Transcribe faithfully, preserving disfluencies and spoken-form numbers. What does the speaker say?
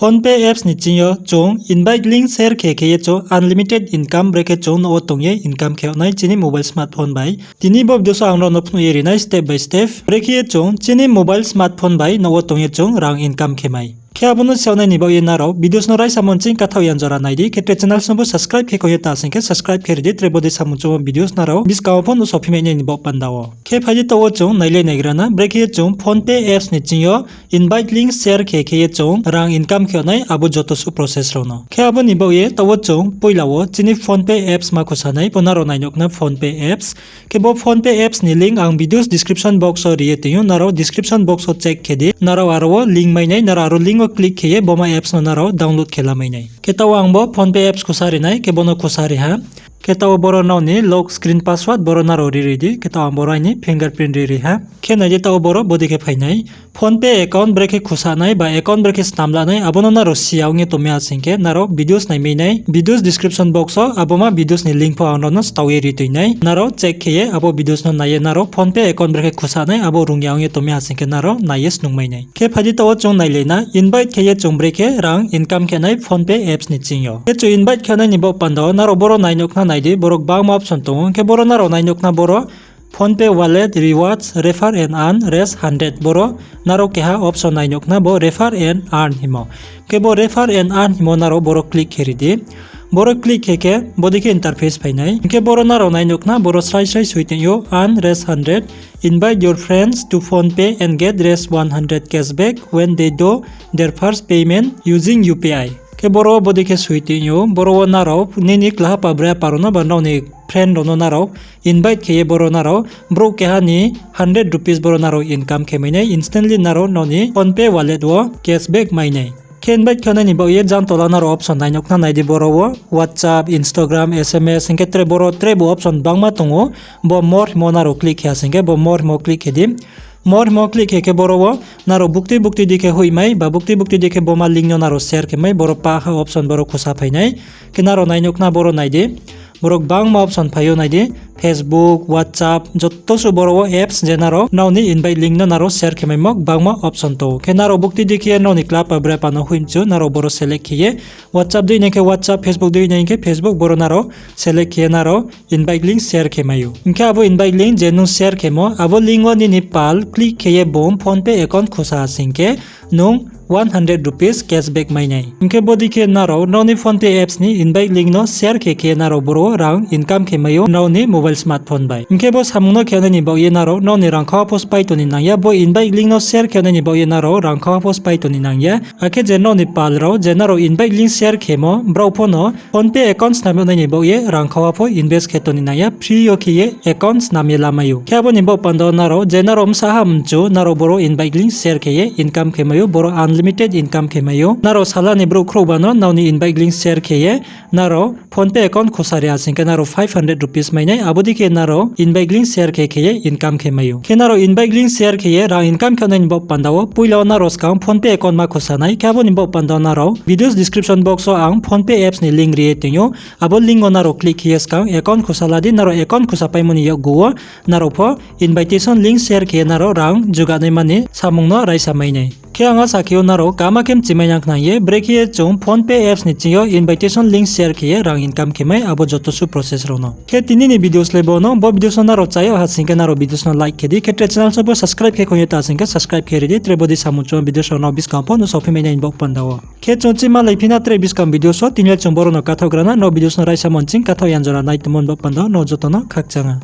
PhonePe apps ni ching yo chung invite link share khe khe ye chung unlimited income brekhe chung nouh wo tong ye income khe yag nai chini mobile smartphone bai. Tini bo video so ang nrao no phnuh ye ri nai step by step brekhe ye chung chini mobile smartphone bai nouh wo tong ye chung rang income khe mai. Khe abo no si yag nai ni baoh ye nrao videos no raisamo nching kathaoh yan jora nai di, khe tre channel no bo subscribe khe kho ye ta sing khe subscribe khe ri di, tre bodei samung choungmo videos nrao buskang wo pho nuhsao phi mai nai ni baoh panda wo. Khe phai di taoh wo chung nailai naigra na, brekhe ye chung PhonePe apps ni ching yo invite link share khe khe ye chung rang income khe yag nai abo joto suh process rao no. Khe abo ni baoh ye taoh wo chung poila wo chini PhonePe apps ma khusa nai, bo nrao nai nuh khna PhonePe apps. Khe bo PhonePe apps ni link ang videos description box wo ri ye tong ou, nrao description box wo check khe di, nrao aro wo link mai nai, nrao aro link wo click khe ye bo ma apps no nrao download khe la mai nai. Khe taoh wo ang bo PhonePe apps khusa ri nai, khe bo no khusa ri ha. Khe taoh wo boro nrao ni lock screen password boro nrao ri ri di, khe taoh ang boro aini fingerprint ri ri ha. Khe nai di taoh wo boro bodei khe phai nai. PhonePe account brekhe khusa nai ba account brekhe snam la nai, abo no nrao si ya ong ye tongmai ha sing khe nrao videos nai mai nai, videos description box wo abo ma videos ni link pho ang nrao no stao ye ri tong nai, nrao check khe ye abo videos no nai ye nrao PhonePe account brekhe khusa nai abo rung ya ong ye tongmai ha sing khe nrao nai ye snung mai nai. Khe phai di taoh wo chung nailai na invite khe ye chung brekhe rang income khe nai PhonePe apps ni ching yo. Khe chung invite khe nai ni baoh panda wo nrao boro nai nuh khna nai di, boro gbangma option tong ou, khe boro nrao nai nuh khna boro PhonePe Wallet Rewards Refer and Earn Raise hundred, boro nrao keha option nai nuh khna bo Refer and Earn hingmo. Khe bo Refer and Earn hingmo nrao boro click khe ri di. Boro click khe khe bodei khe interface phai nai. Hing khe boro nrao nai nuh khna boro srai srai soi tong ou, Earn Raise hundred, invite your friends to PhonePe and get raise one hundred cashback when they do their first payment using U P I. Khe boro wo bodei khe soi tong ou, boro wo nrao nini klaha pa brai pa rao no ba nrao ni friend rao no nrao invite khe ye boro nrao brouh keha ni hundred rupees boro nrao income khe mai nai, instantly nrao nrao ni PhonePe wallet wo cashback mai nai. Khe invite khe nai ni baoh ye jang tola nrao option nai nuh khna nai di boro wo WhatsApp, Instagram, S M S, hing khe tre boro tre bo option gbangma tong ou, bo more hingmo nrao click khe ya sing khe bo more hingmo click khe di. More hingmo click khe khe boro wo nrao buktui buktui di khe hoih mai ba buktui buktui di khe bo ma link no nrao share khe mai, boro pah ha option boro khusa phai nai. Khe nrao nai nuh khna boro nai di. Boro gbangma option phai ou nai di, Facebook, WhatsApp, joto suh boro wo apps je nrao nrao ni invite link no nrao share khe maimo gbangma option tong ou. Khe nrao buktui di khe nrao ni klaha pa brai pa no hoih mchu nrao boro select khe ye, WhatsApp dei nai khe WhatsApp, Facebook dei nai khe Facebook, boro nrao select khe ye nrao invite link share khe mai ou. Hing khe abo invite link je nung share khemo, abo link wo nini pal click khe ye bung PhonePe account khusa sing khe nung one hundred rupees cashback mai nai. Hing khe bodei khe nrao nrao ni PhonePe apps ni invite link no share khe khe nrao boro wo rang income khe mai ou nrao ni mobile smartphone bai. Hing khe bo samung no khe nai ni baoh ye nrao nrao ni rangkhao pho sphái tong ni nang ya, bo invite link no share khe nai ni baoh ye nrao rangkhao pho sphái tong ni nang ya. Akhe je nrao ni pal rao je nrao invite link share khemo brao pho no PhonePe account snam yag nai ni baoh ye rangkhao pho invest khe tong ni nang ya, free yo khe ye account snam ye lamai ou. Khe abo ni baoh panda wo nrao je nrao bsa ha mchu nrao boro invite link share khe ye income khe mai ou, boro unlimited income khe mai ou. Nrao sala ni brouh khrouhba no nrao ni invite link share khe ye nrao PhonePe account khusa ri ha sing khe nrao five hundred rupees mai nai, abo dei khe nrao invite link share khe khe ye income khe mai ou. Khe nrao invite link share khe ye rang income khe nai ni baoh panda wo poila wo nrao skang PhonePe account ma khusa nai, khe abo ni baoh panda wo nrao videos description box wo ang PhonePe apps ni link ri ye tong ou, abo link wo nrao click khe ye skang account khusa la di, nrao account khusa paimo ni yakgu wo nrao pho invitation link share khe ye nrao rang juga naima ni samung no raisa mai nai. Khe ang asa khe ou nrao kaham khe mchimai nang khna ye, brekhe ye chung PhonePe apps ni ching yo invitation link share khe ye rang income khe mai abo joto suh process rao no. Khe tini ni videos le bo no, bo videos no nrao cha yag ha sing khe nrao videos no like khe di, khe tre channel no bo subscribe khe kho ye ta sing khe subscribe khe ri di, tre bodei samung choungmo videos rao no buskang pho nuhsao phi mai nai ni baoh panda wo. Khe chung chimalai phi na tre buskang videos wo, tini le chung boro no kathaohgra na, nrao videos no raisamo nching kathaoh yan jora nai tongmo ni baoh panda wo nrao joto no khakchang ha.